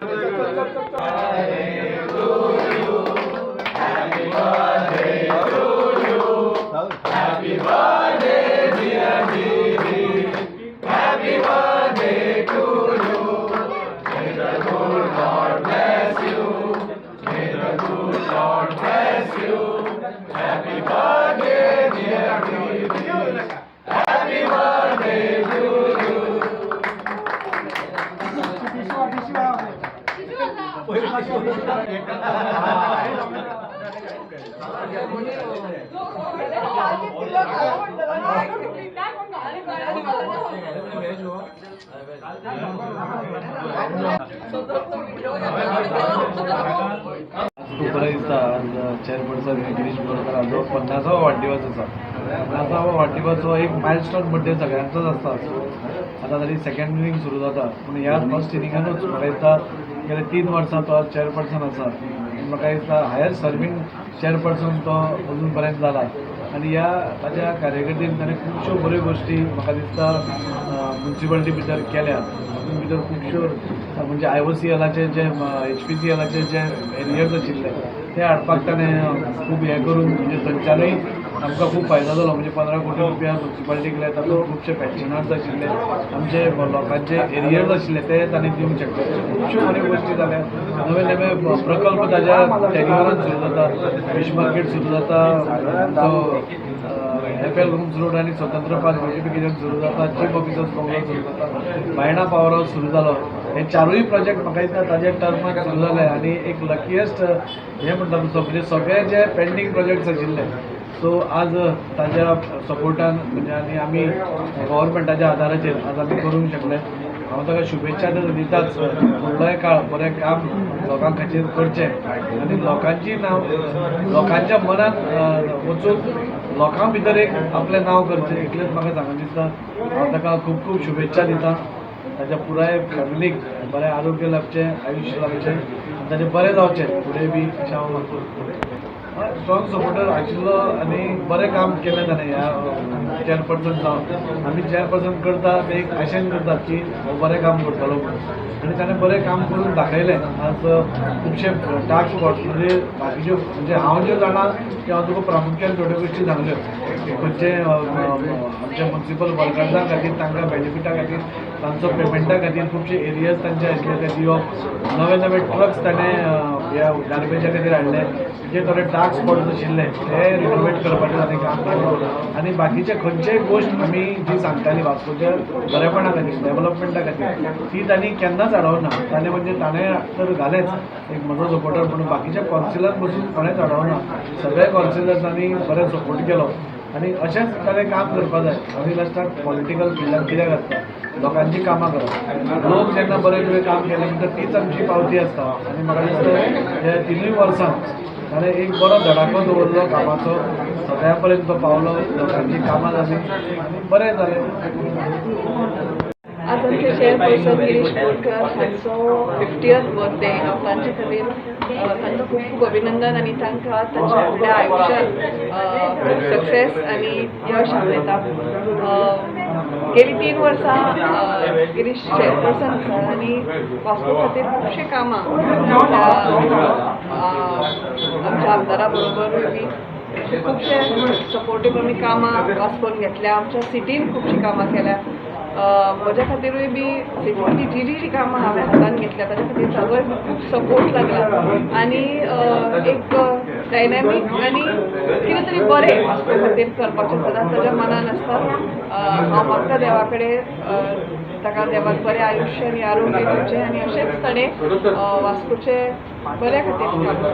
खूब बरें दिसता. चेअरपर्सन गिरीश बोरकर हाजो 50वो वाडदिवस आसा. 50वो वाडदिवस हो एक मायलस्टोन बर्थडे सगळ्यांचोच आसता. सो आतां तरी सेकंड इनिंग सुरू जाता, पूण ह्या फर्स्ट इनिंगानूच म्हाका दिसता गेले 3 वर्सां तो चेअरपर्सन आसा. म्हाका दिसता हायर सर्वींग चेअरपर्सन तो अजून पर्यंत जाला आनी ह्या ताच्या कार्यकर्तीन ताणें खुबश्यो बऱ्यो गोश्टी म्हाका दिसता म्युनिसिपालिटी भितर केल्या. तातूंत भितर खुबश्यो म्हणजे आयओसीएलाचे जे एचपीसीएलाचे जे एरियर्स आशिल्ले ते हाडपाक ताणें खूब हें करून म्हणजे थंयच्यानूय आमकां खूब फायदो जालो. म्हणजे 15 कोटी रुपया म्युनिसिपालिटीक दिले, तातूंत खुबशे पेन्शनर्स आशिल्ले, आमचे लोकांचे एरियर्स आशिल्ले ते ताणें दिवंक शकले. खुबश्यो बऱ्यो गोश्टी जाल्या. नवे नवे प्रकल्प ताज्या टेन्युअरान सुरू जाता. फीश मार्केट सुरू जाता, तो एफ एल गोम्स रोड आनी स्वतंत्र पार्क ब्युटिफिकेशन सुरू जाता, चीफ ऑफिसर्स बंगलो सुरू जाता, बायणा पावर हाऊस सुरू जालो. हे चारूय प्रोजेक्ट म्हाका दिसता ताज्या टर्मान सुरू जाले आनी एक लकिएस्ट हें म्हणटा तसो म्हणजे सगळे जे पेंडींग प्रोजेक्ट्स आशिल्ले, सो आज ताज्या सपोर्टान म्हणजे आनी आमी गव्हर्मेंटाच्या आदाराचेर आज आमी करूंक शकले. हांव ताका शुभेच्छा तर दिताच, फुडलोय काळ बरें काम लोकां खातीर करचें आनी लोकांची नांव लोकांच्या मनात वचून लोकां भितर एक आपलें नांव करचें, इतलेंच म्हाका सांगून दिसता. हांव ताका खूब खूब शुभेच्छा दिता. ताच्या पुराय फॅमिलीक बरें आरोग्य लाभचें, आयुश्य लाभचें आनी ताचें बरें जावचें फुडें बी अशें हांव मागता. स्ट्रॉंग सपोर्टर आशिल्लो आनी बरें काम केलें ताणें ह्या चेअरपर्सन जावन. आमी चेअरपर्सन करता ते एक आशेन करतात की हो बरें काम करतलो म्हणून आनी ताणें बरें काम करून दाखयलें. आज खुबशे डार्क स्पॉट्स म्हणजे बाकीच्यो म्हणजे हांव ज्यो जाणा की हांव तुका प्रामुख्यान थोड्यो गोश्टी सांगल्यो, खंयचे आमच्या म्युनिसिपल वर्कर्सां खातीर तांकां बेनिफिटा खातीर तांचो पेमेंटा खातीर खुबशे एरियर्स तांचे आशिल्ले ते दिवप, नवे नवे ट्रक्स ताणें ह्या गार्बेजा खातीर हाडले, जे थोडे डार्क स्पॉट्स आशिल्ले ते रिनोवेट करपाचें ताणें काम केलें. आनी बाकीचे खंयचेय गोश्ट आमी जी सांगताली वास्कोच्या बरेपणा खातीर, डेवलपमेंटा खातीर, ती तांणी केन्नाच आडावना. ताणें म्हणजे ताणें तर घालेंच एक म्हजो सपोर्टर म्हणून, बाकीच्या कौन्सिलान बसून कोणेंच आडावना. सगळ्या कौन्सिलर्सांनी बरें सपोर्ट केलो आनी अशेंच ताणें काम करपा जाय. आमी लास्टाक पॉलिटिकल फिल्डान कित्याक आसता? लोकांची कामां करप. लोक जेन्ना बरें तुवें काम केलें म्हणटा तीच आमची पावती आसता. आनी म्हाका दिसता ह्या 3 वर्सां ताणें एक बरो धडाको दवरलो कामाचो, सगळ्या पर्यंत तो पावलो, लोकांची कामां जाली आनी बरें जालें. आज आमचे चेअरपर्सन गिरीश बोरकर हांचो 50th birthday. हांव तांचे खातीर तांकां खूब खूब अभिनंदन आनी तांकां तांच्या फुडल्या आयुश्यांत खूब सक्सेस आनी यश आपयता. गेली 3 वर्सां गिरीश चेअरपर्सन आसा आनी वास्को खातीर खुबशीं कामां आमच्या आमदारा बरोबरूय बी खुबशे सपोर्टीव आमी कामां वास्कोन घेतल्या. आमच्या सिटीन खुबशीं कामां केल्या. म्हज्या खातीरूय बी सिटींतली जी जी जी कामां हांवें हातान घेतल्या ताच्या खातीर ताजोय बी खूब सपोर्ट लागला आनी एक डायनॅमीक आनी कितें तरी बरें वास्को खातीर करपाचें सदांच ताज्या मनान आसता. हांव मागता देवा कडेन ताका देवान बरें आयुश्य आनी आरोग्य दिवचें आनी अशेंच ताणें वास्कोचे बऱ्या खातीर काम करचें.